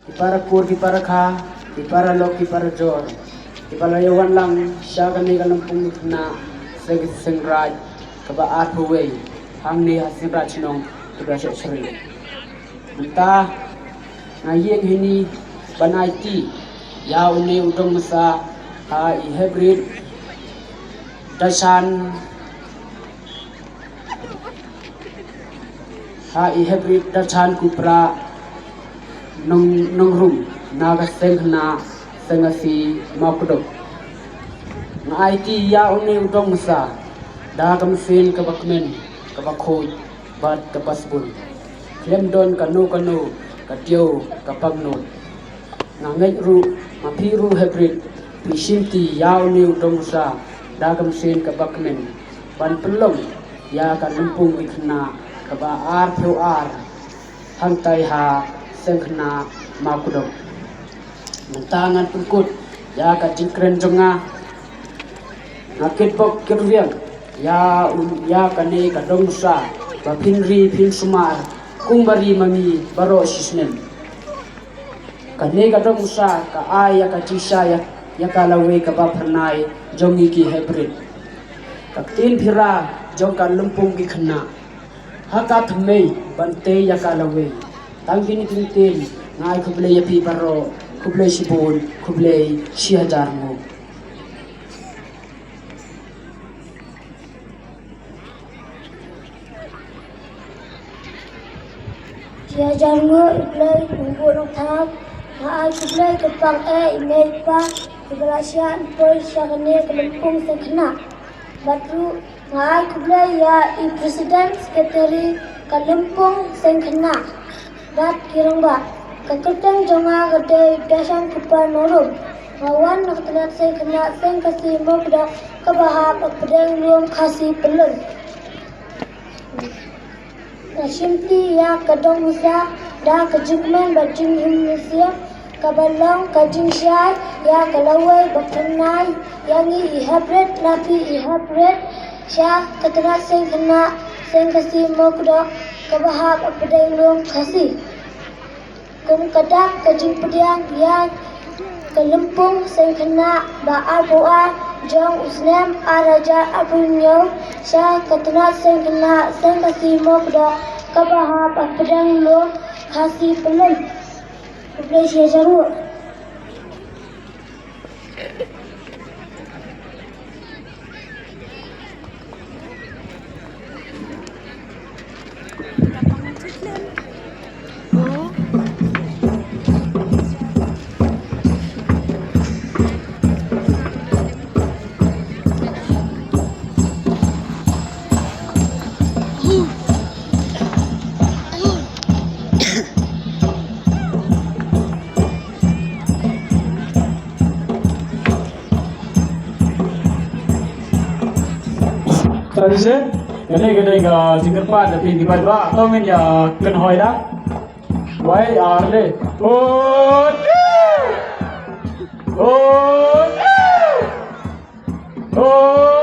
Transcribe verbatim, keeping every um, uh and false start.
Ki para kur, ki para kha, ki para lok, ki para jor, kiba la ïa wan lang sha kane ka lympung khynnah seng, seng raij kaba arphew wei hangne ha Seng Raij Shnong Kdaw Shakri. Mynta nga ïeng hangne ban aiti ïa une u dong mesa ha i Hebrit Dashan, ha i Hebrit Dashan Kupra Nong, Nongrum na ka Seng Khynnah Seng Khasi Mawkdok. Nga aiti ïa une u dong mesa da ka mynsiem kaba kmen, kaba khuid bad kaba sbun. Khlem don kano kano ka diaw ka pangnud. Nga ngeit ruh ma phi ruh Hebrit phi shimti ïa une u dong mesa da ka mynsiem kaba kmen ban pynlong ïa ka lympung ki khynnah kaba arphew ar hangtai ha Seng Khynnah Mawkdok. Mynta ngan pynkut ïa ka jingkren jong nga. Nga kitbok kitrwiang ïa un, ïa kane ka dong mesa ba phin ri phin sumar kumba ri ma ngi baroh shisnem. Kane ka dong mesa ka ai ïa ka jingshai ïa, ïa ka lawei kaba phyrnai jong ngi ki Hebrit. Ka ktien phira jong ka lympung ki khynnah ha ka thymmei ban tei ïa ka lawei. Tang kine ki ktien, nga ai khublei ïa phi baroh, khublei shibun, khublei shihajar nguh. Shihajar nguh ïa U Blei Nongbuh Nongthaw. Nga ai khublei kyrpang ïa i mei i pa kiba la shah poi sha kane ka lympung Seng Khynnah. Bad ruh nga ai khublei ïa i President Secretary ka lympung Seng Khynnah bad ki rangbah. Ka kyrteng jong nga ka dei Dashan Kupra Nongrum. Nga wan na ka tnat Seng Khynnah Seng Khasi Mawkdok kaba hap ha pdeng lum Khasi Pyllun. Nga shimti ïa ka dong mesa da ka jingkmen bad jingim mynsiem kaba long ka jingshai ïa ka lawei ba phyrnai ïa ngi i Hebrit, na phi i Hebrit, sha ka tnat Seng Khynnah Seng Khasi Mawkdok kaba hap ha pdeng lum Khasi. Kum ka dak ka jingpdiang ïa ka lympung Seng Khynnah ba arphew ar jong u snem ar hajar arphew hynñiew sha ka tnat Seng Khynnah Seng Khasi Mawkdok kaba hap ha pdeng lum Khasi Pyllun. Khublei shihajar nguh. Tradition, kane ka dei ka jingkyrpad da phi ki paidbah, to ngin ïa kynhoi da. Wai, ar, le. Hoi. Hoi. Hoi.